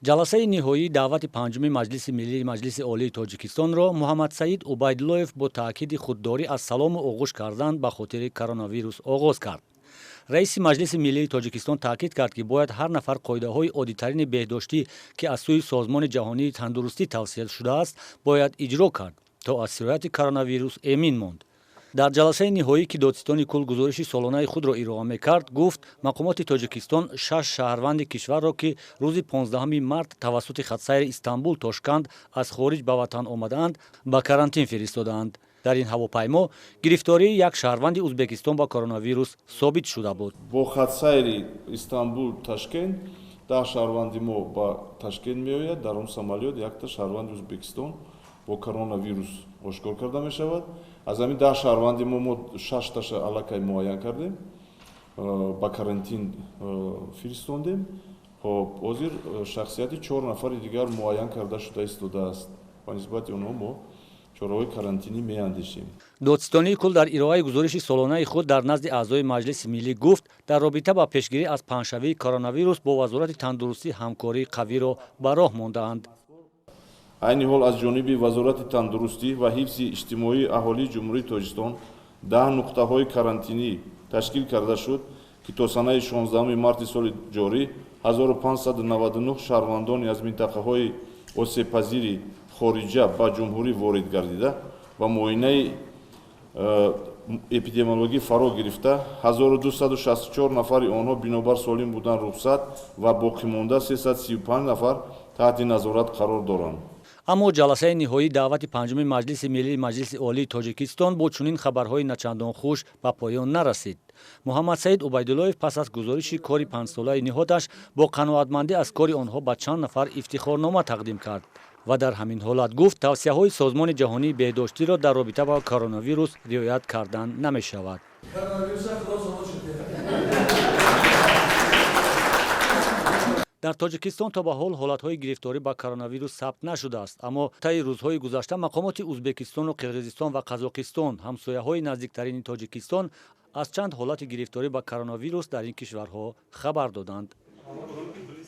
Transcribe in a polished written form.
Ҷаласаи ниҳоии даъвати панҷуми Маҷлиси миллии Маҷлиси Олии Тоҷикистонро Муҳаммадсаид Убайдуллоев бо таъкиди худдорӣ аз салому оғӯш кардан ба хотири коронавирус оғоз кард. Раиси Маҷлиси миллии Тоҷикистон таъкид кард, ки бояд ҳар нафар қоидаҳои оддитарини беҳдоштӣ, ки аз сӯи Созмони ҷаҳонии тандурустӣ тавсия шудааст, бояд иҷро кард, то аз сирояти коронавирус эмин монд. Дар ҷаласаи ниҳоӣ, ки додситони кулл гузориши солонаи худро ироа мекард, гуфт, мақомоти Тоҷикистон шаш шаҳрванди кишварро, ки рӯзи 15 март тавассути хатсайри Истанбул Тошканд аз хориҷ ба ватан омадаанд, ба карантин фиристодаанд. Дар ин ҳавопаймо гирифтории як шаҳрванди Узбекистон ба коронавирус собит шуда буд. Бо хатсайри Истанбул Ташкент 10 шаҳрванди мо ба Ташкент меояд. Дар он самолёт якта шаҳрванди Узбекистон бо коронавирус ошкор карда мешавад. Аз ҳамин 10 шаҳрванди мо шашташа аллакай муайян кардем, ба карантин фиристондем. Хоб, ҳозир шахсияти чор нафари дигар муайян карда шуда истодааст. Ба нисбати онҳо мо чораҳои карантинӣ меандешем. Додситонии кулл дар ироаи гузориши солонаи худ дар назди аъзои Маҷлиси миллӣ гуфт, дар робита ба пешгирӣ аз паҳншавии коронавирус бо Вазорати тандурустӣ ҳамкории қавиро ба роҳ мондаанд. Айни ҳол аз ҷониби Вазорати тандурустӣ ва ҳифзи иҷтимоии аҳолии Ҷумҳурии Тоҷикистон 10 нуқтаҳои карантинӣ ташкил карда шуд, ки то санаи 16 марти соли ҷорӣ 1599 шаҳрвандони аз минтақаҳои осебпазири хориҷа ба ҷумҳурӣ ворид гардида ва муоинаи эпидемиологӣ фаро гирифта, 1264 нафари онҳо бинобар солим будан рухсат ва боқимонда 335 нафар таҳти назорат қарор доранд. Аммо ҷаласаи ниҳоии даъвати панҷуми Маҷлиси миллии Маҷлиси Олии Тоҷикистон бо чунин хабарҳои начандон хуш ба поён нарасид. Муҳаммадсаид Убайдуллоев пас аз гузориши кори панҷсолаи ниҳодаш бо қаноатмандӣ аз кори онҳо ба чанд нафар ифтихорнома тақдим кард ва дар ҳамин ҳолат гуфт, тавсияҳои Созмони ҷаҳонии беҳдоштиро дар робита ба коронавирус риоят кардан намешавад. Коронавируса Худо само шуд. Дар Тоҷикистон то ба ҳол ҳолатҳои гирифторӣ ба коронавирус сабт нашудааст, аммо таи рӯзҳои гузашта мақомоти Узбекистону Қирғизистон ва Қазоқистон, ҳамсояҳои наздиктарини Тоҷикистон, аз чанд ҳолати гирифторӣ ба коронавирус дар ин кишварҳо хабар доданд.